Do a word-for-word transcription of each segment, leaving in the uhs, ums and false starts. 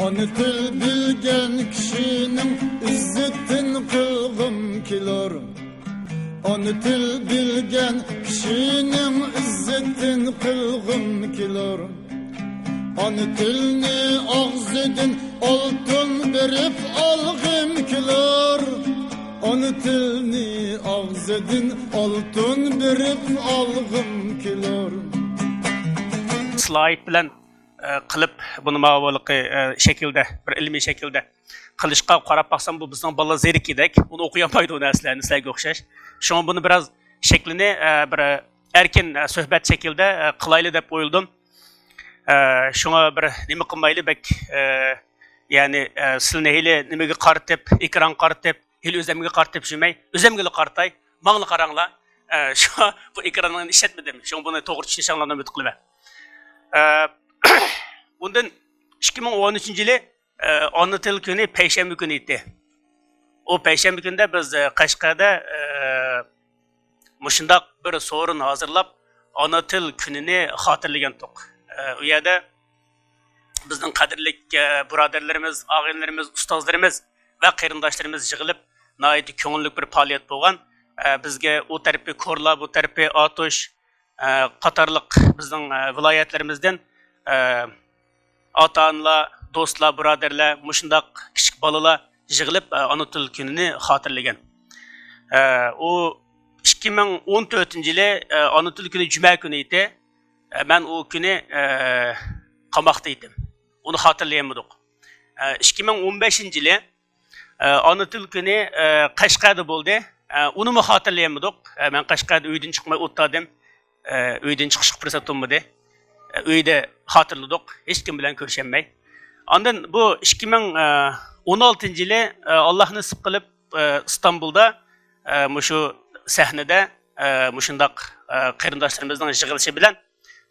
ئانا تىل بىلگەن كىشىنىڭ ئىززىتىن قىلغۇم كېلۇر. ئانا تىل بىلگەن كىشىنىڭ ئىززىتىن قىلغۇم كېلۇر. ئانا تىلنى ئاغزىدىن ئالتۇن بېرىپ ئالغۇم كېلۇر. ئانا تىلنى ئاغزىدىن ئالتۇن بېرىپ ئالغۇم كېلۇر. سلايد بىلەن، ئە، قىلىپ، بۇنى ماۋۇلىقى، ئە، شەكىلدە، بىر ئىلمىي شەكىلدە قىلىشقا قاراپ باقسام، بۇ بىزنىڭ بالىلار زېرىكىدەك، ئۇنى ئوقۇيالمايدۇ، ئۇ نەرسىلەرنى سىلەرگە ئوخشاش. شۇڭا بۇنى بىراز شەكلىنى، ئە، بىر ئەركىن، ئە، سۆھبەت شەكلىدە، ئە، قىلايلى دەپ ئويلىدىم. ئە، شۇڭا بىر نېمە قىلمايلى، بەك، ئە، يەنى، ئە، سىلىنى ھېلى نېمىگە قارىتىپ، ئېكرانغا قارىتىپ، ھېلى ئۆزۈمگە قارىتىپ يۈرمەي، ئۆزۈمگىلا قارىتاي، ماڭلا قاراڭلار. ئە، شۇ، بۇ ئېكراننى ئىشلەتمىدىم. شۇڭا بۇنى توغرا چۈشىنىشىڭلارنى ئۈمىد قىلىمەن. ئە، ئۇندىن ئىككى مىڭ ئون ئۈچىنچى يىلى، ئە، ئانا تىل كۈنى پەيشەنبە كۈنى ئىدى. ئۇ پەيشەنبە كۈندە بىز، ئە، قەشقەردە، ئە، مۇشۇنداق بىر سورۇن ھازىرلاپ، ئانا تىل كۈنىنى خاتىرىلىگەنتۇق. ئە، ئۇ يەردە بىزنىڭ قەدىرلىك، ئە، بۇرادەرلىرىمىز، ئاغىنىلىرىمىز، ئۇستازلىرىمىز ۋە قېرىنداشلىرىمىز يىغىلىپ، ناھايىتى كۆڭۈللۈك بىر پائالىيەت بولغان. ئە، بىزگە ئۇ تەرىپى كورلا، بۇ تەرىپى ئاتۇش، ئە، قاتارلىق بىزنىڭ، ئە، ۋىلايەتلىرىمىزدىن، ئە، ئاتا-ئانىلار، دوستلار، بۇرادەرلەر، مۇشۇنداق كىچىك بالىلار يىغىلىپ، ئە، ئانا تىل كۈنىنى خاتىرىلىگەن. ئە، ئۇ ئىككى مىڭ ئون تۆتىنچى يىلى، ئە، ئانا تىل كۈنى جۈمە كۈنى ئىدى. ئە، مەن ئۇ كۈنى، ئە، قاماقتا ئىدىم. ئۇنى خاتىرىلىيەلمىدۇق. ئە، ئىككى مىڭ ئون بەشىنچى يىلى، ئە، ئانا تىل كۈنى، ئە، قەشقەردە بولدى. ئە، ئۇنىمۇ خاتىرىلىيەلمىدۇق. ئە، مەن قەشقەردە ئۆيدىن چىقماي ئولتۇردۇم. ئە، ئۆيدىن چىقىشقا پۇرسەت بولمىدى. ئە، ئۆيدە خاتىرىلىدۇق، ھېچكىم بىلەن كۆرۈشەلمەي. ئاندىن بۇ ئىككى مىڭ ئون ئالتىنچى يىلى، ئە، ئاللا نېسىپ قىلىپ، ئە، ئىستانبۇلدا، ئە، مۇشۇ سەھنىدە، ئە، مۇشۇنداق، ئە، قېرىنداشلىرىمىزنىڭ يىغىلىشى بىلەن،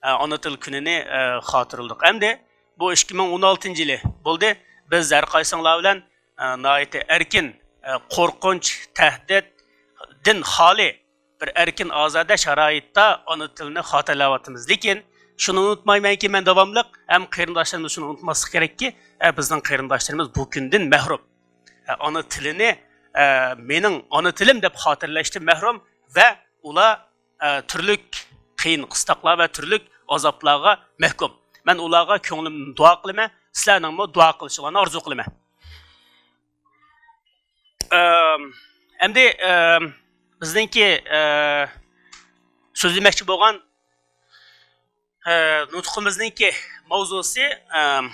ئە، ئانا تىل كۈنىنى، ئە، خاتىرىلىدۇق. ئەمدى بۇ ئىككى مىڭ ئون ئالتىنچى يىلى بولدى. بىز ھەر قايسىڭلار بىلەن، ئە، ناھايىتى ئەركىن، ئە، قورقۇنچ، تەھدىتتىن خالىي بىر ئەركىن، ئازادە شارائىتتا ئانا تىلنى خاتىرىلەۋاتىمىز. لېكىن شۇنى ئۇنتۇمايمەنكى، مەن داۋاملىق ھەم قېرىنداشلىرىمىز شۇنى ئۇنتۇماسلىق كېرەككى، ئە، بىزنىڭ قېرىنداشلىرىمىز بۇ كۈندىن مەھرۇم. ئە، ئانا تىلىنى، ئە، مېنىڭ ئانا تىلىم دەپ خاتىرىلەشتىن مەھرۇم ۋە ئۇلار، ئە، تۈرلۈك قىيىن قىستاقلار ۋە تۈرلۈك ئازابلارغا مەھكۇم. مەن ئۇلارغا كۆڭلۈمدىن دۇئا قىلىمەن، سىلەرنىڭمۇ دۇئا قىلىشىڭلارنى ئارزۇ قىلىمەن. ئەم، ئەمدى، ئەم، بىزنىڭكى، ئە، سۆزلىمەكچى بولغان، ئە، نۇتقىمىزنىڭكى ماۋزۇسى، ئەم،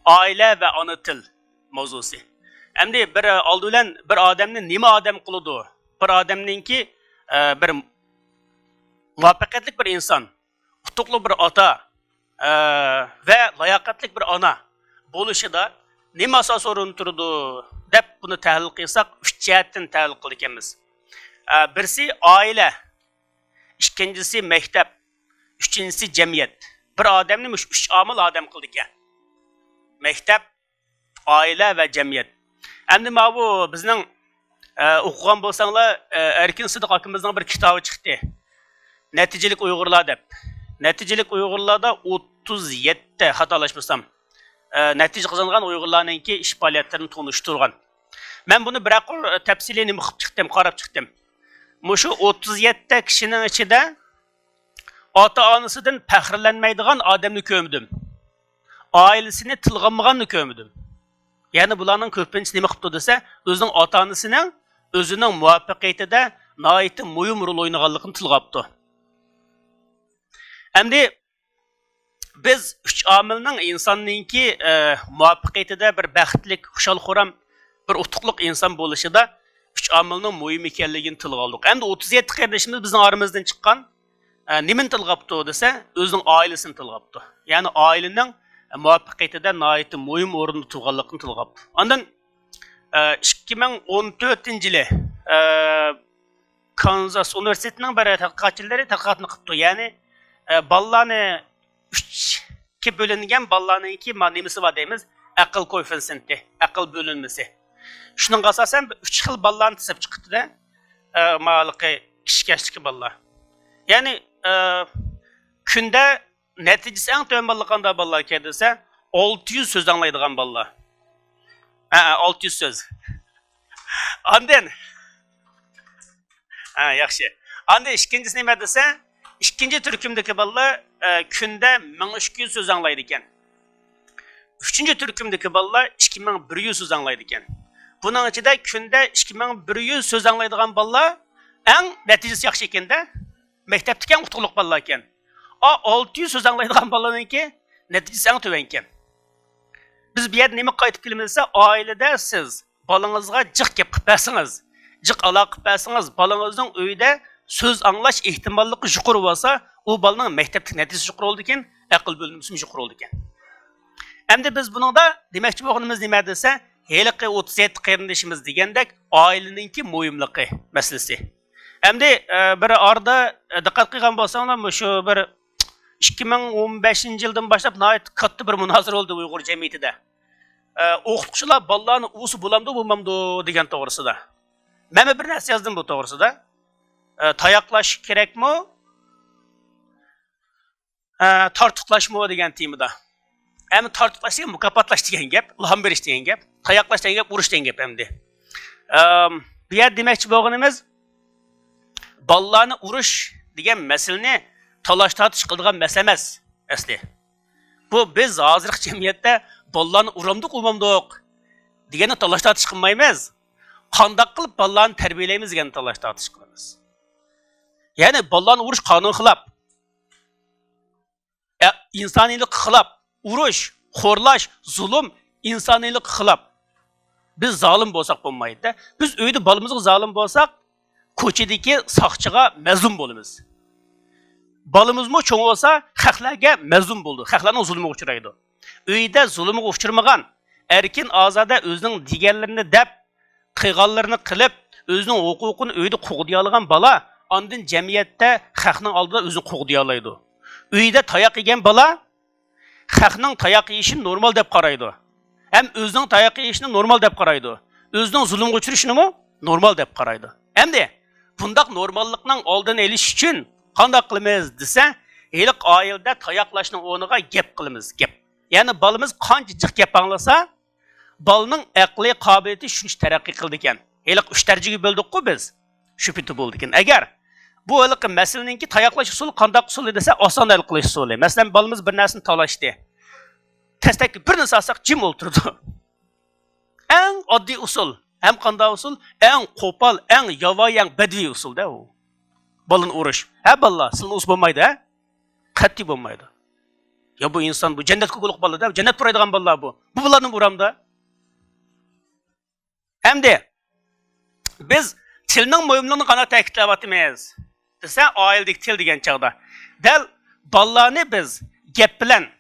ئائىلە ۋە ئانا تىل ماۋزۇسى. ئەمدى بىر، ئالدى بىلەن بىر ئادەمنى نېمە ئادەم قىلىدۇ؟ بىر ئادەمنىڭكى، ئە، بىر مۇۋەپپەقىيەتلىك بىر ئىنسان، ئۇتۇقلۇق بىر ئاتا، ئە، ۋە لاياقەتلىك بىر ئانا بولۇشىدا نېمە ئاساس ئورۇندا تۇرىدۇ دەپ بۇنى تەھلىل قىلساق، ئۈچ جەھەتتىن تەھلىل قىلىدىكەنمىز. ئە، بىرسى ئائىلە، ئىككىنچىسى مەكتەپ، ئۈچىنچىسى جەمئىيەت. بىر ئادەمنى مۇشۇ ئۈچ ئامىل ئادەم قىلىدىكەن. مەكتەپ، ئائىلە ۋە جەمئىيەت. ئەمدى ماۋۇ بىزنىڭ، ئە، ئوقۇغان بولساڭلار، ئە، ئەركىن سىدىق ئاكىمىزنىڭ بىر كىتابى چىقتى. نەتىجىلىك ئۇيغۇرلار دەپ. نەتىجىلىك ئۇيغۇرلاردا ئوتتۇز يەتتە، خاتالاشمىسام، ئە، نەتىجە قازانغان ئۇيغۇرلارنىڭكى ئىش پائالىيەتلىرىنى تونۇشتۇرغان. مەن بۇنى بىرەر قۇر تەپسىلىي نېمە قىلىپ چىقتىم، قاراپ چىقتىم. مۇشۇ ئوتتۇز يەتتە كىشىنىڭ ئىچىدە ئاتا-ئانىسىدىن پەخىرلەنمەيدىغان ئادەمنى كۆرمىدىم. ئائىلىسىنى تىلغا ئالمىغاننى كۆرمىدىم. يەنى بۇلارنىڭ كۆپىنچىسى نېمە قىپتۇ دېسە، ئۆزىنىڭ ئاتا-ئانىسىنىڭ ئۆزىنىڭ مۇۋەپپەقىيىتىدە ناھايىتى مۇھىم رول ئوينىغانلىقىنى تىلغا ئاپتۇ. ئەمدى بىز ئۈچ ئامىلنىڭ ئىنساننىڭكى، ئە، مۇۋەپپەقىيىتىدە بىر بەختلىك، خۇشال-خۇرام، بىر ئۇتۇقلۇق ئىنسان بولۇشىدا ئۈچ ئامىلنىڭ مۇھىم ئىكەنلىكىنى تىلغا ئالدۇق. ئەمدى ئوتتۇز يەتتە قېرىندىشىمىز بىزنىڭ ئارىمىزدىن چىققان. ئە، نېمىنى تىلغاپتۇ دېسە، ئۆزىنىڭ ئائىلىسىنى تىلغاپتۇ. يەنى ئائىلىنىڭ مۇۋەپپەقىيىتىدە ناھايىتى مۇھىم ئورۇندا تۇرغانلىقىنى تىلغاپتۇ. ئاندىن، ئە، ئىككى مىڭ ئون تۆتىنچى يىلى، ئە، كانزاس ئۇنىۋېرسىتېتىنىڭ بىر تەتقىقاتچىلىرى تەتقىقاتنى قىپتۇ. يەنى، ئە، بالىلارنى ئۈچكە بۆلۈنگەن بالىلارنىڭكى ما-، نېمىسى بار دەيمىز، ئەقىل كوئېففىتسېنتى، ئەقىل بۆلۈنمىسى. شۇنىڭغا ئاساسەن ئۈچ خىل بالىلارنى تىزىپ چىقىپتۇ-دە. ئە، ماۋۇلىقى كىشىكەشلىكى بالىلار. يەنى، ئە، كۈندە نەتىجىسى ئەڭ تۆۋەن بالىلار قانداق بالىلاركەن دېسە، ئالتە يۈز سۆز ئاڭلايدىغان بالىلار. ھە، ھە، ئالتە يۈز سۆز. ئاندىن، ھە، ياخشى. ئاندىن ئىككىنچىسى نېمە دېسە، ئىككىنچى تۈركۈمدىكى بالىلار، ئە، كۈندە مىڭ ئىككى يۈز سۆز ئاڭلايدىكەن. ئۈچىنچى تۈركۈمدىكى بالىلار ئىككى مىڭ بىر يۈز سۆز ئاڭلايدىكەن. بۇنىڭ ئىچىدە كۈندە ئىككى مىڭ بىر يۈز سۆز ئاڭلايدىغان بالىلار ئەڭ نەتىجىسى ياخشى ئىكەن-دە. مەكتەپتىكى ئەڭ ئۇتۇقلۇق بالىلار ئىكەن. ئا، ئالتە يۈز سۆز ئاڭلايدىغان بالىلارنىڭكى نەتىجىسى ئەڭ تۆۋەن ئىكەن. بىز بۇ يەردە نېمە قايتىپ كېلىمىز دېسە، ئائىلىدە سىز بالىڭىزغا جىق گەپ قىلىپ بەرسىڭىز، جىق ئالاقە قىلىپ بەرسىڭىز، بالىڭىزنىڭ ئۆيدە سۆز ئاڭلاش ئېھتىماللىقى يۇقىرى بولسا، ئۇ بالىنىڭ مەكتەپتىكى نەتىجىسى يۇقىرى بولىدىكەن، ئەقىل بۆلۈنمىسىمۇ يۇقىرى بولىدىكەن. ئەمدى بىز بۇنىڭدا دېمەكچى بولغىنىمىز نېمە دېسە، ھېلىقى ئوتتۇز يەتتە قېرىندىشىمىز دېگەندەك ئائىلىنىڭكى مۇھىملىقى مەسىلىسى. ئەمدى، ئە، بىر ئارىدا، ئە، دىققەت قىلغان بولساڭلار، مۇشۇ بىر ئىككى مىڭ ئون بەشىنچى يىلدىن باشلاپ ناھايىتى كاتتا بىر مۇنازىرە بولدى ئۇيغۇر جەمئىيىتىدە. ئە، ئوقۇتقۇچىلار بالىلارنى ئۇرسا بولامدۇ، بولمامدۇ دېگەن توغرىسىدا. مەنمۇ بىر نەرسە يازدىم بۇ توغرىسىدا. ئە، تاياقلاش كېرەكمۇ؟ ئە، تارتۇقلاشمۇ دېگەن تېمىدا. ئەمدى تارتۇقلاش دېگەن مۇكاپاتلاش دېگەن گەپ، ئىلھام بېرىش دېگەن گەپ، تاياقلاش دېگەن گەپ، ئۇرۇش دېگەن گەپ ئەمدى. ئەم، بۇ يەردە دېمەكچى بولغىنىمىز، بالىلارنى ئۇرۇش دېگەن مەسىلىنى تالاش-تارتىش قىلىدىغان مەسىلە ئەمەس ئەسلى. بۇ بىز ھازىرقى جەمئىيەتتە بالىلارنى ئۇرامدۇق، ئۇرمامدۇق دېگەننى تالاش-تارتىش قىلمايمىز. قانداق قىلىپ بالىلارنى تەربىيەلەيمىز دېگەننى تالاش-تارتىش قىلىمىز. يەنى بالىلارنى ئۇرۇش قانۇنغا خىلاپ. ئە، ئىنسانىيلىققا خىلاپ. ئۇرۇش، خورلاش، زۇلۇم ئىنسانىيلىققا خىلاپ. بىز زالىم بولساق بولمايدۇ-دە. بىز ئۆيدە بالىمىزغا زالىم بولساق، كوچىدىكى ساقچىغا مەزلۇم بولىمىز. بالىمىزمۇ چوڭ بولسا، خەقلەرگە مەزلۇم بولىدۇ، خەقلەرنىڭ زۇلمىغا ئۇچرايدۇ. ئۆيدە زۇلۇمغا ئۇچرىمىغان، ئەركىن-ئازادە ئۆزىنىڭ دېگەنلىرىنى دەپ، قىلغانلىرىنى قىلىپ، ئۆزىنىڭ ھوقۇقىنى ئۆيدە قوغدىيالىغان بالا ئاندىن جەمئىيەتتە، خەقنىڭ ئالدىدا ئۆزىنى قوغدىيالايدۇ. ئۆيدە تاياق يېگەن بالا خەقنىڭ تاياق يېيىشىنى نورمال دەپ قارايدۇ. ھەم ئۆزىنىڭ تاياق يېيىشىنى نورمال دەپ قارايدۇ. ئۆزىنىڭ زۇلۇمغا ئۇچرىشىنىمۇ نورمال دەپ قارايدۇ. ئەمدى بۇنداق نورماللىقنىڭ ئالدىنى ئېلىش ئۈچۈن قانداق قىلىمىز دېسە، ھېلىقى ئائىلىدە تاياقلاشنىڭ ئورنىغا گەپ قىلىمىز، گەپ. يەنى بالىمىز قانچە جىق گەپ ئاڭلىسا، بالىنىڭ ئەقلىي قابىلىيىتى شۇنچە تەرەققىي قىلىدىكەن. ھېلىقى ئۈچ دەرىجىگە بۆلدۇققۇ بىز. شۇ پېتى بولىدىكەن. ئەگەر بۇ ھېلىقى مەسىلىنىڭكى تاياقلاش ئۇسۇلى قانداق ئۇسۇل دېسە، ئاسان ھەل قىلىش ئۇسۇلى. مەسىلەن، بالىمىز بىر نەرسىنى تالاشتى. تەستەككە بىر نەرسە ئالساق، جىم ئولتۇرىدۇ. ئەڭ ئاددىي ئۇسۇل. ھەم قانداق ئۇسۇل؟ ئەڭ قوپال، ئەڭ ياۋايى، ئەڭ بەدىۋى ئۇسۇل-دە ئۇ. بالىنى ئۇرۇش. ھە، بالىلار، سىلىنى ئۇرسا بولمايدۇ، ھە؟ قەتئىي بولمايدۇ. يا بۇ ئىنسان، بۇ جەننەتكە ئۇرغۇلۇق بالىلار-دە، جەننەتكە ئۇرايدىغان بالىلار بۇ. بۇ بالىلارنى ئۇرامدا؟ ئەمدى بىز تىلنىڭ مۇھىملىقىنى قانداق تەكىتلەۋاتىمىز دېسە، ئائىلىدىكى تىل دېگەن چاغدا، دەل بالىلارنى بىز گەپ بىلەن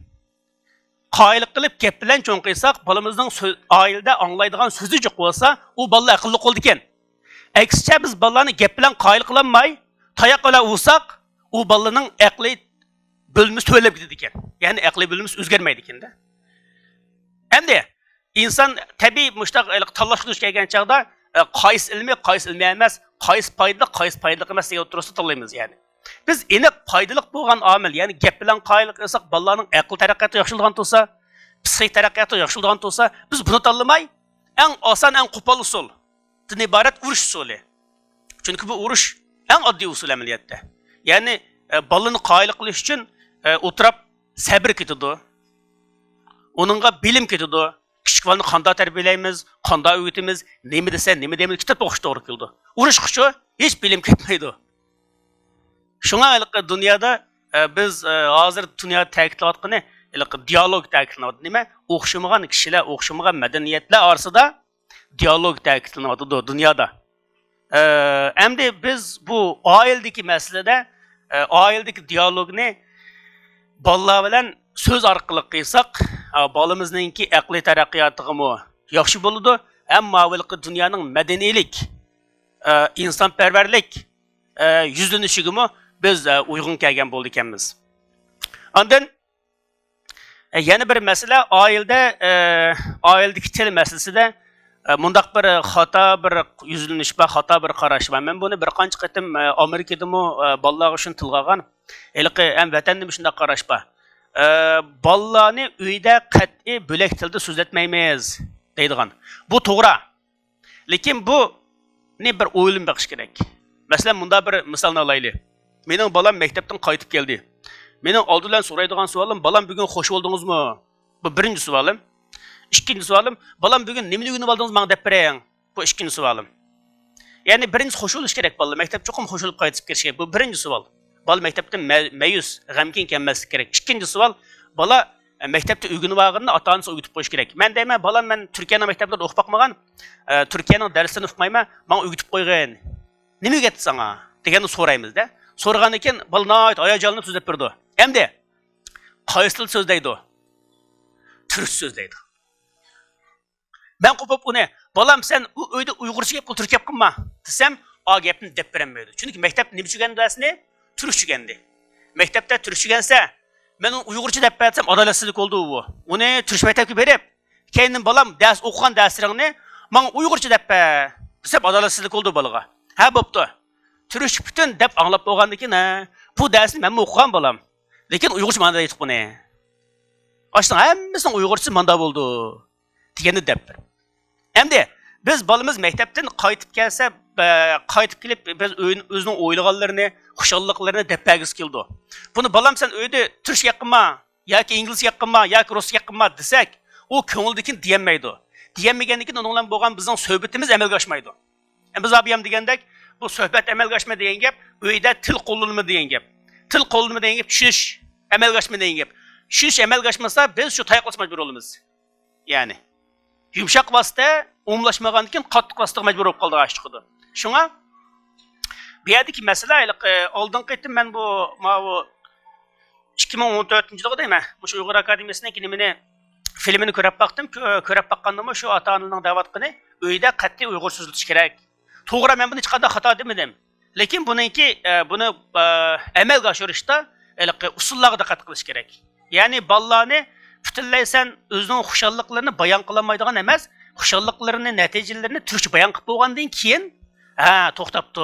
قايىل قىلىپ، گەپ بىلەن چوڭ قىلساق، بالىمىزنىڭ سۆ-، ئائىلىدە ئاڭلايدىغان سۆزى جىق بولسا، ئۇ بالىلار ئەقىللىق بولىدىكەن. ئەكسىچە، بىز بالىلارنى گەپ بىلەن قايىل قىلالماي، تاياق بىلەن ئۇرساق، ئۇ بالىنىڭ ئەقلىي بۆلمىسى تۆۋەنلەپ كېتىدىكەن. يەنى ئەقلىي بۆلمىسى ئۆزگەرمەيدىكەن-دە. ئەمدى ئىنسان تەبىئىي مۇشۇنداق ھېلىقى تاللاشقا دۇچ كەلگەن چاغدا، ئە، قايسى ئىلمىي، قايسى ئىلمىي ئەمەس، قايسى پايدىلىق، قايسى پايدىلىق ئەمەس دېگەن ئوتتۇرىسىدا تاللايمىز يەنى. بىز ئېنىق پايدىلىق بولغان ئامىل، يەنى گەپ بىلەن قايىل قىلساق بالىلارنىڭ ئەقىل تەرەققىياتى ياخشىلىدىغان تۇرسا، پسىخىك تەرەققىياتى ياخشىلىدىغان تۇرسا، بىز بۇنى تاللىماي، ئەڭ ئاسان، ئەڭ قوپال ئۇسۇلدىن ئىبارەت ئۇرۇش ئۇسۇلى. چۈنكى بۇ ئۇرۇش ئەڭ ئاددىي ئۇسۇل ئەمەلىيەتتە. يەنى، ئە، بالىنى قايىل قىلىش ئۈچۈن، ئە، ئولتۇراپ سەبرى كېتىدۇ. ئۇنىڭغا بىلىم كېتىدۇ. كىچىك بالىنى قانداق تەربىيەلەيمىز، قانداق ئۆگىتىمىز، نېمە دېسە، نېمە دەيمىز، كىتاب ئوقۇش توغرا كېلىدۇ. ئۇرۇشقىچۇ ھېچ بىلىم كەتمەيدۇ. شۇڭا ھېلىقى دۇنيادا، ئە، بىز، ئە، ھازىر دۇنيا تەكىتلەۋاتقىنى، ھېلىقى دىئالوگ تەكىتلىنىۋاتىدۇ. نېمە؟ ئوخشىمىغان كىشىلەر، ئوخشىمىغان مەدەنىيەتلەر ئارىسىدا دىئالوگ تەكىتلىنىۋاتىدۇ دۇنيادا. ئە، ئەمدى بىز بۇ ئائىلىدىكى مەسىلىدە، ئە، ئائىلىدىكى دىئالوگنى بالىلار بىلەن سۆز ئارقىلىق قىلساق، ئە، بالىمىزنىڭكى ئەقلىي تەرەققىياتىغىمۇ ياخشى بولىدۇ، ھەم ماۋۇلقى دۇنيانىڭ مەدەنىيلىك، ئە، ئىنسانپەرۋەرلىك، ئە، يۈزلىنىشىگىمۇ بىز، ئە، ئۇيغۇن كەلگەن بولىدىكەنمىز. ئاندىن، ئە، يەنە بىر مەسىلە، ئائىلىدە، ئە، ئائىلىدىكى تىل مەسىلىسىدە، ئە، مۇنداق بىر خاتا بىر يۈزلىنىش بار، خاتا بىر قاراش بار. مەن بۇنى بىر قانچە قېتىم، ئە، ئامېرىكىدىمۇ، ئە، بالىلارغا شۇنى تىلغا ئالغان. ھېلىقى ھەم ۋەتەندىمۇ شۇنداق قاراش بار. ئە، بالىلارنى ئۆيدە قەتئىي بۆلەك تىلدا سۆزلەتمەيمىز دەيدىغان. بۇ توغرا. لېكىن بۇنى بىر ئويلىنىپ بېقىش كېرەك. مەسىلەن، مۇنداق بىر مىسالنى ئالايلى. مېنىڭ بالام مەكتەپتىن قايتىپ كەلدى. مېنىڭ ئالدى بىلەن سورايدىغان سوئالىم، بالام، بۈگۈن خوش بولدىڭىزمۇ؟ بۇ بىرىنچى سوئالىم. ئىككىنچى سوئالىم، بالام، بۈگۈن نېمىنى ئۆگىنىپ ئالدىڭىز، ماڭا دەپ بېرىڭ. بۇ ئىككىنچى سوئالىم. يەنى بىرىنچىسى خوش بولۇش كېرەك بالىلار. مەكتەپ چوقۇم خوش بولۇپ قايتىپ كېلىشى كېرەك. بۇ بىرىنچى سوئال. بالا مەكتەپتىن مە-، مەيۈس، غەمكىن كەلمەسلىك كېرەك. ئىككىنچى سوئال، بالا، ئە، مەكتەپتە ئۆگىنىۋالغىنىنى ئاتا-ئانىسىغا ئۆگىتىپ قويۇش كېرەك. مەن دەيمەن، بالام، مەن تۈركىيەنىڭ مەكتەپلىرىدە ئوقۇپ باقمىغان، ئە، تۈركىيەنىڭ دەرسلىرىنى ئۇقمايمەن، ماڭا ئۆگىتىپ قويغىن. نېمە ئۆگەتتى ساڭا؟ دېگەندە سورايمىز-دە. سورىغاندىن كېيىن بالا ناھايىتى ھاياجانلىنىپ سۆزلەپ بېرىدۇ. ئەمدى قايسى تىلدا سۆزلەيدۇ؟ تۈركچە سۆزلەيدۇ. مەن قوپۇپ ئۇنى، بالام، سەن ئۇ ئۆيدە ئۇيغۇرچە گەپ قىل، تۈركچە گەپ قىلما، دېسەم، ئا گەپنى دەپ بېرەلمەيدۇ. چۈنكى مەكتەپتە نېمە ئۆگەندى دەرسنى؟ تۈركچە ئۆگەندى. مەكتەپتە تۈركچە ئۆگەنسە، مەن ئۇنى ئۇيغۇرچە دەپ بەرسەم، ئادالەتسىزلىك بولىدۇ بۇ. ئۇنى تۈركچە مەكتەپكە بېرىپ، كەينىدىن، بالام، دەرس ئوقۇغان دەرسلىرىڭنى ماڭا ئۇيغۇرچە دەپ بەر، دېسەم، ئادالەتسىزلىك بولىدۇ بالىغا. ھە، بوپتۇ. تۈركچە پۈتۈن دەپ ئاڭلاپ بولغاندىن كېيىن، ھە، بۇ دەرسنى مەنمۇ ئوقۇغان، بالام. لېكىن ئۇيغۇرچە مانا دەيتتۇق بۇنى. ئاشۇنىڭ ھەممىسىنىڭ ئۇيغۇرچىسى ماندا بولىدۇ. دېگەننى دەپ بېرىپ. ئەمدى بىز بالىمىز مەكتەپتىن قايتىپ كەلسە، ئە، قايتىپ كېلىپ بىز ئۆي-، ئۆزىنىڭ ئويلىغانلىرىنى، خۇشاللىقلىرىنى دەپ بەرگۈسى كېلىدۇ. بۇنى، بالام، سەن ئۆيدە تۈركچە گەپ قىلما، ياكى ئىنگلىزچە گەپ قىلما، ياكى رۇسچە گەپ قىلما دېسەك، ئۇ كۆڭلىدىكىنى دېيەلمەيدۇ. دېيەلمىگەندىن كېيىن ئۇنىڭ بىلەن بولغان بىزنىڭ سۆھبىتىمىز ئەمەلگە ئاشمايدۇ. بىز ئابىيام دېگەندەك، بۇ سۆھبەت ئەمەلگە ئاشما دېگەن گەپ، ئۆيدە تىل قوللىنىلما دېگەن گەپ. تىل قوللىنىلما دېگەن گەپ، چۈشىنىش ئەمەلگە ئاشما دېگەن گەپ. چۈشىنىش ئەمەلگە ئاشمىسا، بىز شۇ تاياقلاشقا مەجبۇر بولىمىز. يەنى، يۇمشاق ۋاسىتە ئومۇملاشمىغاندىن كېيىن قاتتىق ۋاسىتىگە مەجبۇر بولۇپ قالىدىغان ئىش چىقىدۇ. شۇڭا، بۇ يەردىكى مەسىلە، ھېلىقى ئالدىنقى قېتىم مەن بۇ، ماۋۇ، ئىككى مىڭ ئون تۆتىنچى يىلىغۇ دەيمەن، مۇشۇ ئۇيغۇر ئاكادېمىيەسىنىڭكى نېمىنى، فىلىمىنى كۆرۈپ باقتىم. كۆ-، كۆرۈپ باققاندىمۇ شۇ ئاتا-ئانىنىڭ دەۋاتقىنى، ئۆيدە قەتئىي ئۇيغۇرچە سۆزلىتىش كېرەك. توغرا، مەن بۇنى ھېچقانداق خاتا دېمىدىم. لېكىن بۇنىڭكى، ئە، بۇنى، ئە، ئەمەلگە ئاشۇرۇشتا ھېلىقى ئۇسۇللارغا دىققەت قىلىش كېرەك. يەنى بالىلارنى پۈتۈنلەي سەن ئۆزىنىڭ خۇشاللىقلىرىنى بايان قىلالمايدىغان ئەمەس، خۇشاللىقلىرىنى، نەتىجىلىرىنى تۈركچە بايان قىلىپ بولغاندىن كېيىن، ھە، توختاپتۇ.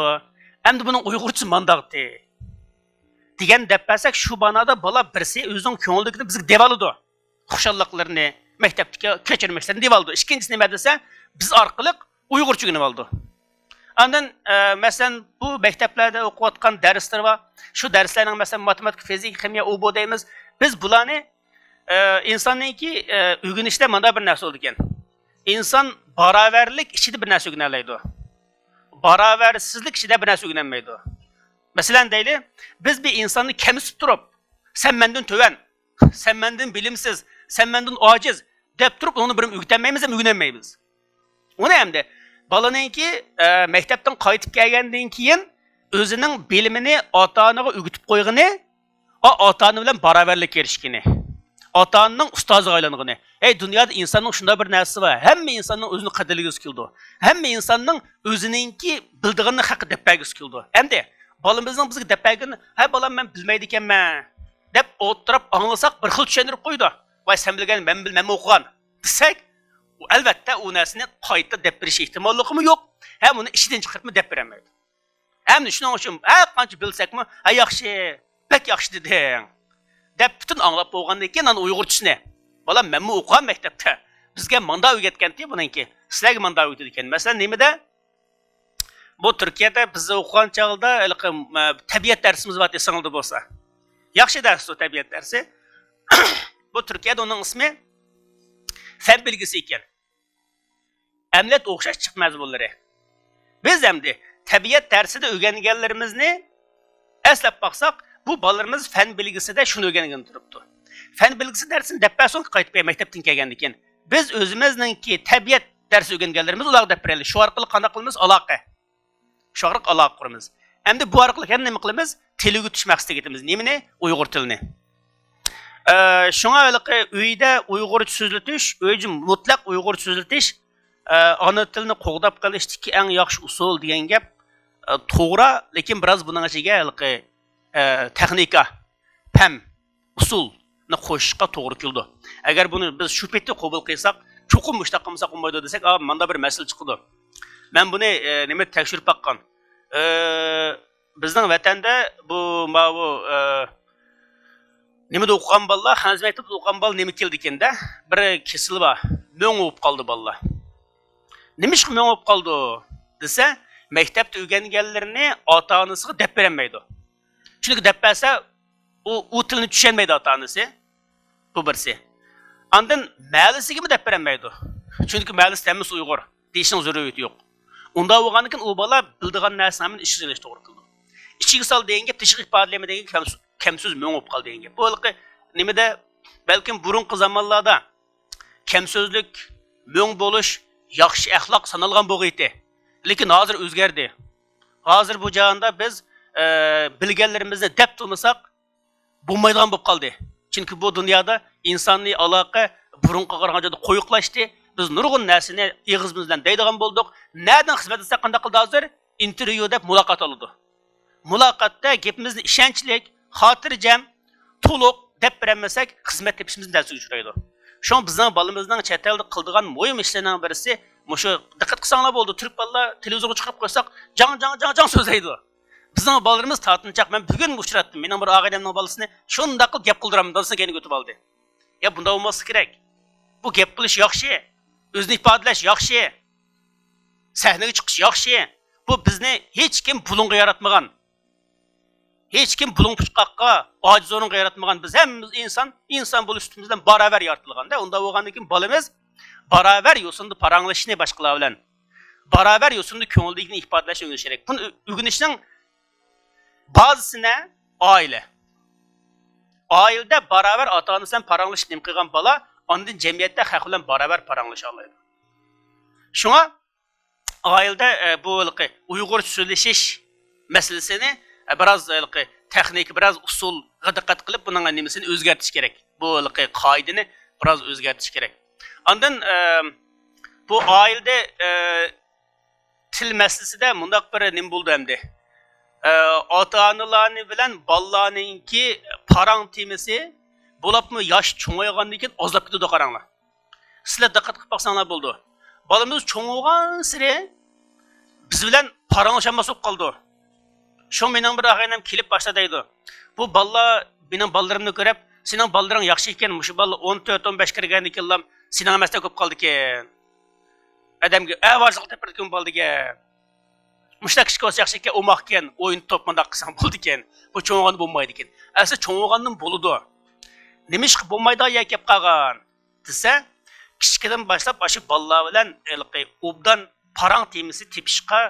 ئەمدى بۇنىڭ ئۇيغۇرچىسى مانداقتى. دېگەن دەپ بەرسەك، شۇ مانادا بالا بىرسى ئۆزىنىڭ كۆڭلىدىكىنى بىزگە دەۋالىدۇ. خۇشاللىقلىرىنى، مەكتەپتىكى كەچۈرمىشلىرىنى دەۋالىدۇ. ئىككىنچىسى نېمە دېسە، بىز ئارقىلىق ئۇيغۇرچە ئۆگىنىۋالىدۇ. ئاندىن، ئە، مەسىلەن، بۇ مەكتەپلەردە ئوقۇۋاتقان دەرسلەر بار. شۇ دەرسلەرنىڭ، مەسىلەن، ماتېماتىكا، فىزىكا، خىمىيە، ئۇ بۇ دەيمىز. بىز بۇلارنى، ئە، ئىنساننىڭكى، ئە، ئۆگىنىشتە مانا بىر نەرسە بولىدىكەن. ئىنسان باراۋەرلىك ئىچىدە بىر نەرسە ئۆگىنەلەيدۇ. باراۋەرسىزلىك ئىچىدە بىر نەرسە ئۆگىنەلمەيدۇ. مەسىلەن دەيلى، بىز بىر ئىنساننى كەمسىتىپ تۇرۇپ، سەن مەندىن تۆۋەن، سەن مەندىن بىلىمسىز، سەن مەندىن ئاجىز دەپ تۇرۇپ، ئۇنىڭدىن بىر ئۆگىتەلمەيمىز ھەم ئۆگىنەلمەيمىز. ئۇنى ئەمدى بالىنىڭكى، ئە، مەكتەپتىن قايتىپ كەلگەندىن كېيىن ئۆزىنىڭ بىلىمىنى ئاتا-ئانىغا ئۆگىتىپ قويغىنى، ئا-، ئاتا-ئانا بىلەن باراۋەرلىككە ئېرىشكىنى، ئاتا-ئانىنىڭ ئۇستازىغا ئايلانغىنى. ئەي، دۇنيادا ئىنساننىڭ شۇنداق بىر نەرسىسى بار، ھەممە ئىنساننىڭ ئۆزىنى قەدىرلىگۈسى كېلىدۇ. ھەممە ئىنساننىڭ ئۆزىنىڭكى بىلىدىغىنىنى خەققە دەپ بەرگۈسى كېلىدۇ. ئەمدى بالىمىزنىڭ بىزگە دەپ بەرگىنى، ھە، بالام، مەن بىلمەيدىكەنمەن دەپ ئولتۇرۇپ ئاڭلىساق، بىر خىل چۈشەندۈرۈپ قويىدۇ. ۋاي، سەن بىلگەن، مەن بىل-، مەنمۇ ئوقۇغان دېسەك، ئۇ ئەلۋەتتە ئۇ نەرسىنى قايتا دەپ بېرىش ئېھتىماللىقىمۇ يوق، ھەم ئۇنى ئىچىدىن چىقىرىپمۇ دەپ بېرەلمەيدۇ. ئەمدى شۇنىڭ ئۈچۈن ھەر قانچە بىلسەكمۇ، ھە، ياخشى، بەك ياخشى دېدىڭ دەپ پۈتۈن ئاڭلاپ بولغاندىن كېيىن ئانا ئۇيغۇرچىسىنى، بالام، مەنمۇ ئوقۇغان مەكتەپتە، بىزگە ماندا ئۆگەتكەنتى بۇنىڭكى، سىلەرگە ماندا ئۆگىتىدىكەن. مەسىلەن، نېمىدە؟ بۇ تۈركىيەدە بىز ئوقۇغان چاغدا ھېلىقى، ئە، تەبىئەت دەرسىمىز بار ئېسىڭلاردا بولسا. ياخشى دەرس ئۇ تەبىئەت دەرسى. بۇ تۈركىيەدە ئۇنىڭ ئىسمى فەن بىلگىسى ئىكەن. ئەمەلىيەت ئوخشاش جىق مەزمۇنلىرى. بىز ئەمدى تەبىئەت دەرسىدە ئۆگەنگەنلىرىمىزنى ئەسلەپ باقساق، بۇ بالىلىرىمىز فەن بىلگىسىدە شۇنى ئۆگەنگىلى تۇرۇپتۇ. فەن بىلگىسى دەرسىنى دەپ بەرسۇن، قايتىپ مەكتەپتىن كەلگەندىن كېيىن. بىز ئۆزىمىزنىڭكى تەبىئەت دەرسى ئۆگەنگەنلىرىمىز ئۇلارغا دەپ بېرەيلى. شۇ ئارقىلىق قانداق قىلىمىز؟ ئالاقە. شۇ ئارقىلىق ئالاقە قۇرىمىز. ئەمدى بۇ ئارقىلىق يەنە نېمە قىلىمىز؟ تىل ئۆگىتىش مەقسىتىگە يېتىمىز. نېمىنى؟ ئۇيغۇر تىلىنى. ئە، شۇڭا ھېلىقى ئۆيدە ئۇيغۇرچە سۆزلىتىش، ئۆيدە مۇتلەق ئۇيغۇرچە سۆزلىتىش، ئە، ئانا تىلنى قوغداپ قېلىشتىكى ئەڭ ياخشى ئۇسۇل دېگەن گەپ، ئە، توغرا، لېكىن بىراز بۇنىڭ ئىچىگە ھېلىقى، ئە، تېخنىكا، پەن، ئۇسۇلنى قوشۇشقا توغرا كېلىدۇ. ئەگەر بۇنى بىز شۇ پېتى قوبۇل قىلساق، چوقۇم مۇشۇنداق قىلمىساق بولمايدۇ دېسەك، ئا، ماندا بىر مەسىلە چىقىدۇ. مەن بۇنى، ئە، نېمە، تەكشۈرۈپ باققان. ئە، بىزنىڭ ۋەتەندە بۇ، ماۋۇ، ئە، نېمىدە ئوقۇغان بالىلار، خەنزۇ مەكتەپتە ئوقۇغان بالا نېمە كېلىدىكىن-دە، بىر كېسىل بار، مۆڭ بولۇپ قالدى بالىلار. نېمىشقا مۆڭ بولۇپ قالدى دېسە، مەكتەپتە ئۆگەنگەنلىرىنى ئاتا-ئانىسىغا دەپ بېرەلمەيدۇ. چۈنكى دەپ بەرسە، ئۇ، ئۇ تىلنى چۈشەنمەيدۇ ئاتا-ئانىسى. بۇ بىرسى. ئاندىن مەھەللىسىگىمۇ دەپ بېرەلمەيدۇ. چۈنكى مەھەللىسىدە ھەممىسى ئۇيغۇر دېيىشنىڭ زۆرۈرىيىتى يوق. ئۇنداق بولغاندىكىن ئۇ بالا بىلىدىغان نەرسىنى ھەممىنى ئىچىگە سېلىشقا توغرا كېلىدۇ. ئىچىگە سال دېگەن گەپ تېشىغا ئىپادىلىمە دېگەن گەپ، كەم، كەم سۆز مۆڭ بولۇپ قال دېگەن گەپ. بۇ ھېلىقى نېمىدە، بەلكىم بۇرۇنقى زامانلاردا كەم سۆزلۈك، مۆڭ بولۇش ياخشى ئەخلاق سانالغان بولغىيتى. لېكىن ھازىر ئۆزگەردى. ھازىر بۇ جاھاندا بىز، ئە، بىلگەنلىرىمىزنى دەپ تۇرمىساق، بولمايدىغان بولۇپ قالدى. چۈنكى بۇ دۇنيادا ئىنسانىي ئالاقە بۇرۇنقىغا قارىغاندا قويۇقلاشتى. بىز نۇرغۇن نەرسىنى ئېغىزىمىز بىلەن دەيدىغان بولدۇق. نەدىن خىزمەت ئىستەپ قانداق قىلدى ھازىر؟ ئىنتېرۋيۇ دەپ مۇلاقات ئالىدۇ. مۇلاقاتتا گېپىمىزنى ئىشەنچلىك، خاتىرجەم، تولۇق دەپ بېرەلمىسەك، خىزمەت تېپىشىمىز تەسكە ئۇچرايدۇ. شۇڭا بىزنىڭ بالىمىزنىڭ چەت ئەلدە قىلىدىغان مۇھىم ئىشلىرىنىڭ بىرسى مۇشۇ. دىققەت قىلساڭلار بولدى، تۈرك بالىلار تېلېۋىزورغا چىقىرىپ قويساق، جاڭ، جاڭ، جاڭ، جاڭ سۆزلەيدۇ. بىزنىڭ بالىلىرىمىز تارتىنچاق. مەن بۈگۈن ئۇچراتتىم. مېنىڭ بىر ئاغىنەمنىڭ بالىسىنى شۇنداق قىلىپ گەپ قىلدۇرامدۇ، دادىسىنى كەينىگە ئۆتۈپ ئالدى. يا، بۇنداق بولماسلىقى كېرەك. بۇ گەپ قىلىش ياخشى، ئۆزىنى ئىپادىلەش ياخشى، سەھنىگە چىقىش ياخشى. بۇ بىزنى ھېچكىم بۇلۇڭغا ياراتمىغان. ھېچكىم بۇلۇڭ پۇچقاققا، ئاجىز ئورۇنغا ياراتمىغان. بىز ھەممىمىز ئىنسان، ئىنسان بولۇش سۈپىتىمىز بىلەن باراۋەر يارىتىلغاندا. ئۇنداق بولغاندىن كېيىن بالىمىز باراۋەر يوسۇندا پاراڭلىشىشنى باشقىلار بىلەن، باراۋەر يوسۇندا كۆڭۈلدىكىنى ئىپادىلەشنى ئۆگىنىشى كېرەك. بۇنى ئۆ-، ئۆگىنىشنىڭ بازىسى نە؟ ئائىلە. ئائىلىدە باراۋەر ئاتا-ئانىسى بىلەن پاراڭلىشىپ نېمە قىلغان بالا، ئاندىن جەمئىيەتتە خەق بىلەن باراۋەر پاراڭلىشالايدۇ. شۇڭا ئائىلىدە، ئە، بۇ ھېلىقى ئۇيغۇرچە سۆزلىشىش مەسىلىسىنى، ئە، بىراز ھېلىقى تېخنىكا، بىراز ئۇسۇلغا دىققەت قىلىپ، بۇنىڭ نېمىسىنى ئۆزگەرتىش كېرەك. بۇ ھېلىقى قائىدىنى بىراز ئۆزگەرتىش كېرەك. ئاندىن، ئە، بۇ ئائىلىدە، ئە، تىل مەسىلىسىدە مۇنداق بىر نېمە بولدى ئەمدى. ئە، ئاتا-ئانىلارنى بىلەن بالىلارنىڭكى پاراڭ تېمىسى، بولۇپمۇ ياش چوڭايغاندىن كېيىن ئازلاپ كېتىدۇ، قاراڭلار. سىلەر دىققەت قىلىپ باقساڭلار بولىدۇ. بالىمىز چوڭ بولغانسېرى بىز بىلەن پاراڭلىشالماس بولۇپ قالىدۇ. شۇ مېنىڭ بىر ئاغىنەم كېلىپ باشتا دەيدۇ، بۇ بالىلار مېنىڭ بالىلىرىمنى كۆرۈپ، سېنىڭ بالىلىرىڭ ياخشى ئىكەن، مۇشۇ بالىلار ئون تۆت، ئون بەش كىرگەندىن كېيىنلا سېنىڭ ئەمەستەك بولۇپ قالىدىكەن. ئادەمگە ئاۋارىچىلىق تېپىدىكەن بۇ بالا دېگەن. مۇشۇنداق كىچىك بولسا ياخشى ئىكەن، ئوماقكەن، ئويۇن توپ مۇنداق قىلساڭ بولىدىكەن. بۇ چوڭ بولغاندا بولمايدىكەن. ئەسلى چوڭ بولغاندىن بولىدۇ. نېمىشقا بولمايدىغان يەرگە كەپ قالغان دېسە، كىچىكىدىن باشلاپ ئاشۇ بالىلار بىلەن ھېلىقى ئوبدان پاراڭ تېمىسى تېپىشقا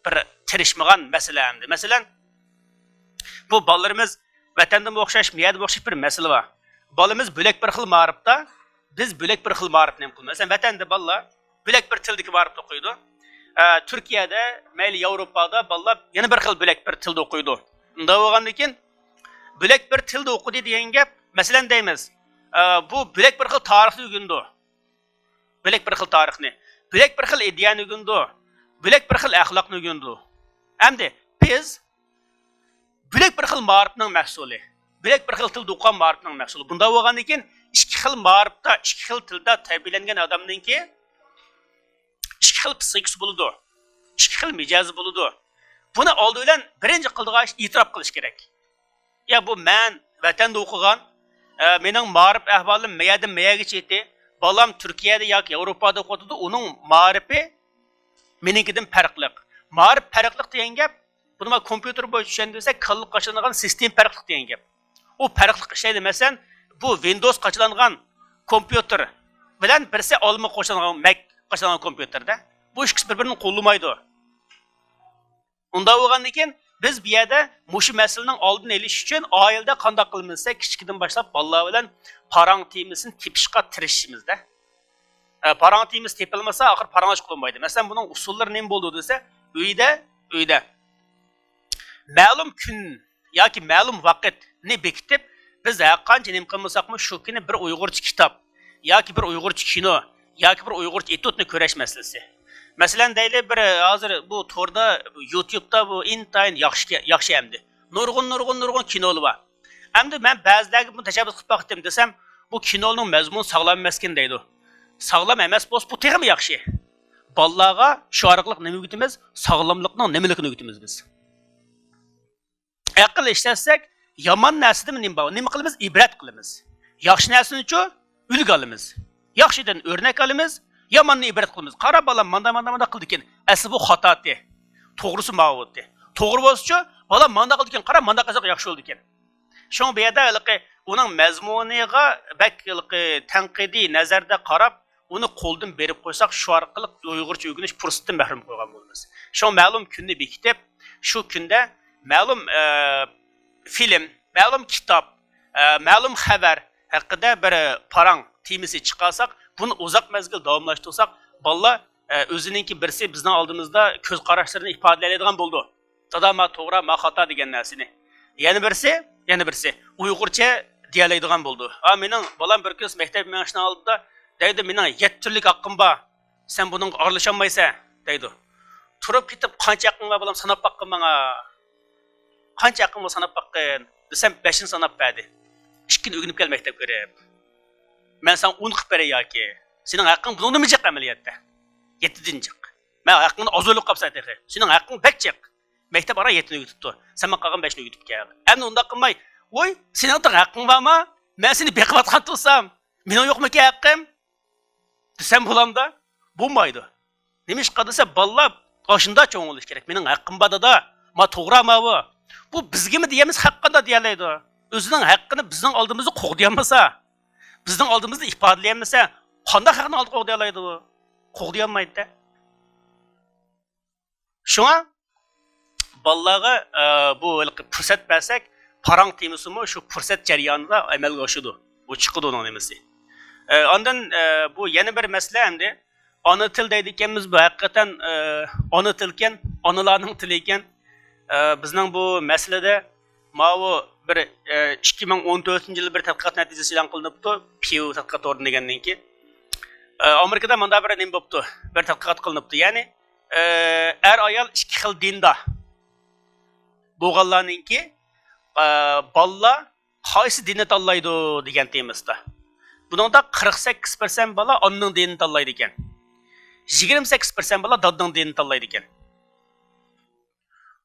بىر تىرىشمىغان مەسىلە ئەمدى. مەسىلەن، بۇ بالىلىرىمىز ۋەتەندىمۇ ئوخشاش، مۇ يەردىمۇ ئوخشاش بىر مەسىلە بار. بالىمىز بۆلەك بىر خىل مائارىپتا، بىز بۆلەك بىر خىل مائارىپنى نېمە قىلىمىز؟ مەسىلەن، ۋەتەندە بالىلار بۆلەك بىر تىلدىكى مائارىپتا ئوقۇيدۇ. ئە، تۈركىيەدە، مەيلى ياۋروپادا بالىلار يەنە بىر خىل بۆلەك بىر تىلدا ئوقۇيدۇ. ئۇنداق بولغاندىن كېيىن، بۆلەك بىر تىلدا ئوقۇدى دېگەن گەپ، مەسىلەن دەيمىز، ئە، بۇ بۆلەك بىر خىل تارىخنى ئۆگىنىدۇ. بۆلەك بىر خىل تارىخنى، بۆلەك بىر خىل ئىدىيەنى ئۆگىنىدۇ، بۆلەك بىر خىل ئەخلاقنى ئۆگىنىدۇ. ئەمدى بىز بۆلەك بىر خىل مائارىپنىڭ مەھسۇلى، بۆلەك بىر خىل تىلدا ئوقۇغان مائارىپنىڭ مەھسۇلى. بۇنداق بولغاندىن كېيىن ئىككى خىل مائارىپتا، ئىككى خىل تىلدا تەربىيەلەنگەن ئادەمنىڭكى ئىككى خىل پسىخىكىسى بولىدۇ، ئىككى خىل مىجەزى بولىدۇ. بۇنى ئالدى بىلەن بىرىنچى قىلىدىغان ئىش ئېتىراپ قىلىش كېرەك. يا بۇ مەن ۋەتەندە ئوقۇغان، ئە، مېنىڭ مائارىپ ئەھۋالىم مەيەردىن مەيەرگىچە ئىدى. بالام تۈركىيەدە ياكى ياۋروپادا ئوقۇۋاتىدۇ، ئۇنىڭ مائارىپى مېنىڭكىدىن پەرقلىق. مائارىپ پەرقلىق دېگەن گەپ، بۇنى مانا كومپيۇتېر بويىچە چۈشەندۈرسەك، كاللا قاچىلانغان سىستېما پەرقلىق دېگەن گەپ. ئۇ پەرقلىق ئىشلەيدۇ. مەسىلەن، بۇ ۋىندوۋس قاچىلانغان كومپيۇتېر بىلەن بىرسى ئالما قاچىلانغان، مەك قاچىلانغان كومپيۇتېردا. بۇ ئىككىسى بىر-بىرىنى قوللىمايدۇ. ئۇنداق بولغاندىن كېيىن، بىز بۇ يەردە مۇشۇ مەسىلىنىڭ ئالدىنى ئېلىش ئۈچۈن ئائىلىدە قانداق قىلىمىز دېسە، كىچىكىدىن باشلاپ بالىلار بىلەن پاراڭ تېمىسىنى تېپىشقا تىرىشىشىمىزدە. ئە، پاراڭ تېمىسى تېپىلمىسا، ئاخىر پاراڭلاشقىلى بولمايدۇ. مەسىلەن، بۇنىڭ ئۇسۇللىرى نېمە بولىدۇ دېسە، ئۆيدە، ئۆيدە مەلۇم كۈن ياكى مەلۇم ۋاقىتنى بېكىتىپ، بىز ھەرقانچە نېمە قىلمىساقمۇ، شۇ كۈنى بىر ئۇيغۇرچە كىتاب ياكى بىر ئۇيغۇرچە كىنو ياكى بىر ئۇيغۇرچە ئېتيۇدنى كۆرۈش مەسىلىسى. مەسىلەن، دەيلى، بىر، ھازىر بۇ توردا، يۇتيۇبتا بۇ ئىنتايىن ياخشى، ياخشى ئەمدى. نۇرغۇن، نۇرغۇن، نۇرغۇن كىنولار بار. ئەمدى مەن بەزىلەرگە بۇنى تەشەببۇس قىلىپ باقتىم دېسەم، بۇ كىنونىڭ مەزمۇنى ساغلام ئەمەسكەن دەيدۇ. ساغلام ئەمەس بولسا، بۇ تېخىمۇ ياخشى. بالىلارغا شۇ ئارقىلىق نېمە ئۆگىتىمىز؟ ساغلاملىقنىڭ نېمىلىكىنى ئۆگىتىمىز بىز. ئەقىل ئىشلەتسەك، يامان نەرسىدىن نېمە بار؟ نېمە قىلىمىز؟ ئىبرەت قىلىمىز. ياخشى نەرسىنىچۇ؟ ئۈلگە ئالىمىز. ياخشىدىن ئۆرنەك ئالىمىز، ياماننى ئىبرەت قىلىمىز. قارا بالام، ماندا، ماندا، ماندا قىلدىكەن. ئەسلى بۇ خاتاتى. توغرىسى ماۋۇتى. توغرا بولسىچۇ، بالام ماندا قىلدىكەن. قارا، ماندا قىلساق ياخشى بولىدىكەن. شۇڭا بۇ يەردە ھېلىقى ئۇنىڭ مەزمۇنىغا بەك ھېلىقى تەنقىدىي نەزەردە قاراپ، ئۇنى قولدىن بېرىپ قويساق، شۇ ئارقىلىق ئۇيغۇرچە ئۆگىنىش پۇرسىتىدىن مەھرۇم قويغان بولىمىز. شۇڭا مەلۇم كۈننى بېكىتىپ، شۇ كۈندە مەلۇم، ئە، فىلىم، مەلۇم كىتاب، ئە، مەلۇم خەۋەر ھەققىدە بىر پاراڭ تېمىسى چىقارساق، بۇنى ئۇزاق مەزگىل داۋاملاشتۇرساق، بالىلار، ئە، ئۆزىنىڭكى بىرسى بىزنىڭ ئالدىمىزدا كۆز قاراشلىرىنى ئىپادىلەيدىغان بولىدۇ. دادا، ما توغرا، ما خاتا دېگەن نەرسىنى. يەنە بىرسى، يەنە بىرسى ئۇيغۇرچە دېيەلەيدىغان بولىدۇ. ھا، مېنىڭ بالام بىر كۈنى مەكتەپ مېڭىشنىڭ ئالدىدا دەيدۇ، مېنىڭ يەتتە تۈرلۈك ھەققىم بار. سەن بۇنىڭغا ئارىلىشالمايسەن، دەيدۇ. تۇرۇپ كېتىپ، قانچە ھەققىڭ بار، بالام، ساناپ باققىن ماڭا. قانچە ھەققىڭ بار، ساناپ باققىن، دېسەم، بەشنى ساناپ بەردى. ئىككىنى ئۆگىنىپ كەل مەكتەپكە بېرىپ. مەن ساڭا ئون قىلىپ بېرەي ياكى. سېنىڭ ھەققىڭ بۇنىڭدىنمۇ جىق ئەمەلىيەتتە. يەتتىدىن جىق. مەن ھەققىڭنى ئاز ئويلاپ قاپسەن تېخى. سېنىڭ ھەققىڭ بەك جىق. مەكتەپ ئاران يەتتىنى ئۆگىتىپتۇ. سەن ماڭا قالغان بەشنى ئۆگىتىپ كەل. ئەمدى ئۇنداق قىلماي، ۋوي، سېنىڭ تېخى ھەققىڭ بارمۇ؟ مەن سېنى بېقىۋاتقان تۇرسام، مېنىڭ يوقمىكەن ھەققىم؟ دېسەم بولامدا؟ بولمايدۇ. نېمىشقا دېسە، بالىلار ئاشۇنداق چوڭ بولۇشى كېرەك. مېنىڭ ھەققىم بار، دادا. ما توغرا ماۋۇ. بۇ بىزگىمۇ دېيەلمىسە، ھەققىنى دېيەلەيدۇ. ئۆزىنىڭ ھەققىنى بىزنىڭ ئالدىمىزدا قوغدىيالمىسا، بىزنىڭ ئالدىمىزدا ئىپادىلىيەلمىسە، قانداق ھەقنى ئالدىغا قوغدىيالايدۇ بۇ؟ قوغدىيالمايدۇ-دە. شۇڭا بالىلارغا، ئە، بۇ ھېلىقى پۇرسەت بەرسەك، پاراڭ تېمىسىمۇ شۇ پۇرسەت جەريانىدا ئەمەلگە ئاشىدۇ. بۇ چىقىدۇ ئۇنىڭ نېمىسى. ئە، ئاندىن، ئە، بۇ يەنە بىر مەسىلە ئەمدى. ئانا تىل دەيدىكەنمىز، بۇ ھەقىقەتەن، ئە، ئانا تىلكەن، ئانىلارنىڭ تىلى ئىكەن. ئە، بىزنىڭ بۇ مەسىلىدە ماۋۇ بىر، ئە، ئىككى مىڭ ئون تۆتىنچى يىلى بىر تەتقىقات نەتىجىسى ئېلان قىلىنىپتۇ، پىيۇ تەتقىقات ئورنى دېگەننىڭكى. ئە، ئامېرىكىدا مۇنداق بىر نېمە بوپتۇ، بىر تەتقىقات قىلىنىپتۇ. يەنى، ئە، ئەر ئايال ئىككى خىل دىندا بولغانلارنىڭكى، ئە، بالىلار قايسى دىننى تاللايدۇ دېگەن تېمىسىدا. بۇنىڭدا قىرىق سەككىز پىرسەنت بالا ئانىنىڭ دىنىنى تاللايدىكەن. يىگىرمە سەككىز پىرسەنت بالا دادىنىڭ دىنىنى تاللايدىكەن.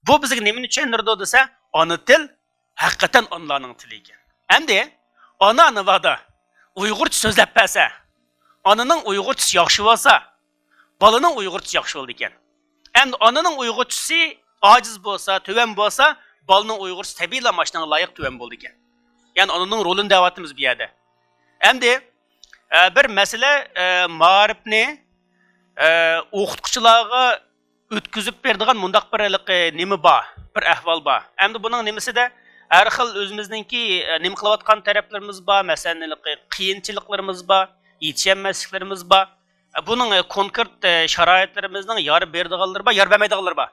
بۇ بىزگە نېمىنى چۈشەندۈرىدۇ دېسە، ئانا تىل ھەقىقەتەن ئانىلارنىڭ تىلى ئىكەن. ئەمدى ئانا نېمادا ئۇيغۇرچە سۆزلەپ بەرسە، ئانىنىڭ ئۇيغۇرچىسى ياخشى بولسا، بالىنىڭ ئۇيغۇرچىسى ياخشى بولىدىكەن. ئەمدى ئانىنىڭ ئۇيغۇرچىسى ئاجىز بولسا، تۆۋەن بولسا، بالىنىڭ ئۇيغۇرچىسى تەبىئىيلا مانا شۇنىڭغا لايىق تۆۋەن بولىدىكەن. يەنى ئانىنىڭ رولىنى دەۋاتىمىز بۇ يەردە. ئەمدى، ئە، بىر مەسىلە، ئە، مائارىپنى، ئە، ئوقۇتقۇچىلارغا ئۆتكۈزۈپ بېرىدىغان مۇنداق بىر ھېلىقى نېمە بار، بىر ئەھۋال بار. ئەمدى بۇنىڭ نېمىسىدە ھەر خىل ئۆزىمىزنىڭكى، ئە، نېمە قىلىۋاتقان تەرەپلىرىمىز بار، مەسىلەن، ھېلىقى قىيىنچىلىقلىرىمىز بار، يېتىشەلمەسلىكلىرىمىز بار. ئە، بۇنىڭ، ئە، كونكرېت، ئە، شارائىتلىرىمىزنىڭ يار بېرىدىغانلىرى بار، يار بەرمەيدىغانلىرى بار.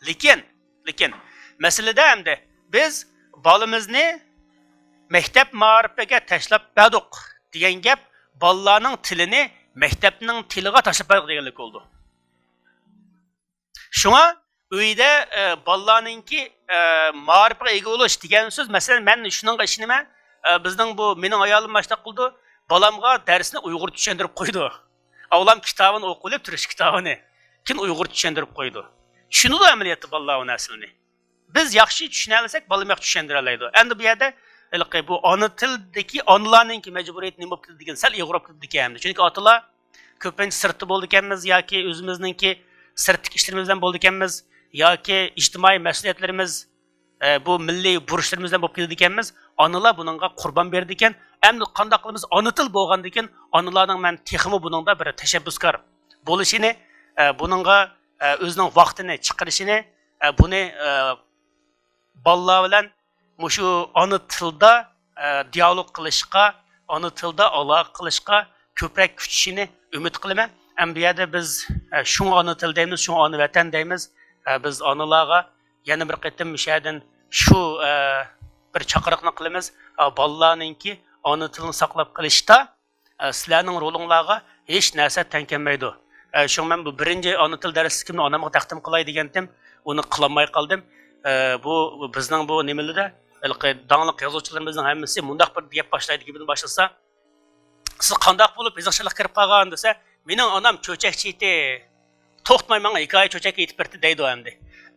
لېكىن، لېكىن مەسىلىدە ئەمدى بىز بالىمىزنى مەكتەپ مائارىپىگە تاشلاپ بەردۇق دېگەن گەپ بالىلارنىڭ تىلىنى مەكتەپنىڭ تىلىغا تاشلاپ بەردۇق دېگەنلىك بولىدۇ. شۇڭا ئۆيدە، ئە، بالىلارنىڭكى، ئە، مائارىپىغا ئىگە بولۇش دېگەن سۆز، مەسىلەن، مەن شۇنىڭغا ئىشىنىمەن، ئە، بىزنىڭ بۇ، مېنىڭ ئايالىم ماشۇنداق قىلىدۇ، بالامغا دەرسنى ئۇيغۇرچە چۈشەندۈرۈپ قويىدۇ. ئاۋلام كىتابىنى ئوقۇۋېلىپ، تۈركچە كىتابىنى، كېيىن ئۇيغۇرچە چۈشەندۈرۈپ قويىدۇ. چۈشىنىدۇ ئەمەلىيەتتە بالىلار ئۇ نەرسىلەرنى. بىز ياخشى چۈشىنەلىسەك، بالىمۇ ياخشى چۈشەندۈرەلەيدۇ. ئەمدى بۇ يەردە ھېلىقى بۇ ئانا تىلدىكى ئانىلارنىڭكى مەجبۇرىيىتى نېمە بولۇپ كېتىدىكەن؟ سەل ئېغىر بولۇپ كېتىدىكەن ئەمدى. چۈنكى ئاتىلار كۆپىنچە سىرتتا بولىدىكەنمىز ياكى ئۆزىمىزنىڭكى سىرتتىكى ئىشلىرىمىز بىلەن بولىدىكەنمىز ياكى ئىجتىمائىي مەسئۇلىيەتلىرىمىز، ئە، بۇ مىللىي بۇرچلىرىمىز بىلەن بولۇپ كېتىدىكەنمىز. ئانىلار بۇنىڭغا قۇربان بېرىدىكەن. ئەمدى قانداق قىلىمىز؟ ئانا تىل بولغاندىكىن ئانىلارنىڭ مەن تېخىمۇ بۇنىڭدا بىر تەشەببۇسكار بولۇشىنى، ئە، بۇنىڭغا، ئە، ئۆزىنىڭ ۋاقتىنى چىقىرىشىنى، ئە، بۇنى، ئە، بالىلار بىلەن مۇشۇ ئانا تىلدا، ئە، دىيالوگ قىلىشقا، ئانا تىلدا ئالاقە قىلىشقا كۆپرەك كۈچىشىنى ئۈمىد قىلىمەن. ئەمدى بۇ يەردە بىز، ئە، شۇڭا ئانا تىل دەيمىز، شۇڭا ئانا ۋەتەن دەيمىز. ئە، بىز ئانىلارغا يەنە بىر قېتىم مۇشۇ يەردىن شۇ، ئە، بىر چاقىرىقنى قىلىمىز. ئە، بالىلارنىڭكى ئانا تىلىنى ساقلاپ قېلىشتا، ئە، سىلەرنىڭ رولۇڭلارغا ھېچ نەرسە تەڭ كەلمەيدۇ. ئە، شۇڭا مەن بۇ بىرىنچى ئانا تىل دەرسلىكىمنى ئانامغا تەقدىم قىلاي دېگەنتىم، ئۇنى قىلالماي قالدىم. ئە، بۇ بىزنىڭ بۇ نېمىلىدە، ھېلىقى داڭلىق يازغۇچىلىرىمىزنىڭ ھەممىسى مۇنداق بىر گەپ باشلايدۇ، گېپىنى باشلىسا، سىز قانداق بولۇپ يېزىقچىلىققا كىرىپ قالغان دېسە، مېنىڭ ئانام چۆچەكچى ئىدى، توختىماي ماڭا ھېكايە چۆچەك ئېيتىپ بېرىتتى دەيدۇ ئەمدى.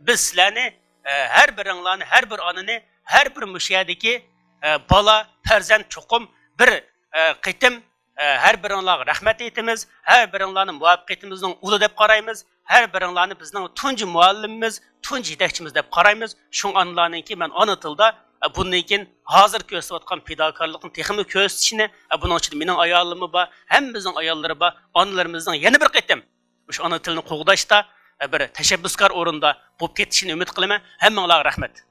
بىز سىلەرنى، ئە، ھەر بىرىڭلارنى، ھەر بىر ئانىنى ھەر بىر مۇشۇ يەردىكى، ئە، بالا، پەرزەنت چوقۇم بىر، ئە، قېتىم، ئە، ھەر بىرىڭلارغا رەھمەت ئېيتىمىز، ھەر بىرىڭلارنى مۇۋەپپەقىيىتىمىزنىڭ ئۇلى دەپ قارايمىز، ھەر بىرىڭلارنى بىزنىڭ تۇنجى مۇئەللىمىمىز، تۇنجى يېتەكچىمىز دەپ قارايمىز. شۇڭا ئانىلارنىڭكى مەن ئانا تىلدا، ئە، بۇندىن كېيىن ھازىر كۆرسىتىۋاتقان پىداكارلىقنى تېخىمۇ كۆرسىتىشىنى، ئە، بۇنىڭ ئىچىدە مېنىڭ ئايالىممۇ بار، ھەممىمىزنىڭ ئاياللىرى بار، ئانىلىرىمىزنىڭ يەنە بىر قېتىم مۇشۇ ئانا تىلنى قوغداشتا، ئە، بىر تەشەببۇسكار ئورۇندا بولۇپ كېتىشىنى ئۈمىد قىلىمەن. ھەممىڭلارغا رەھمەت.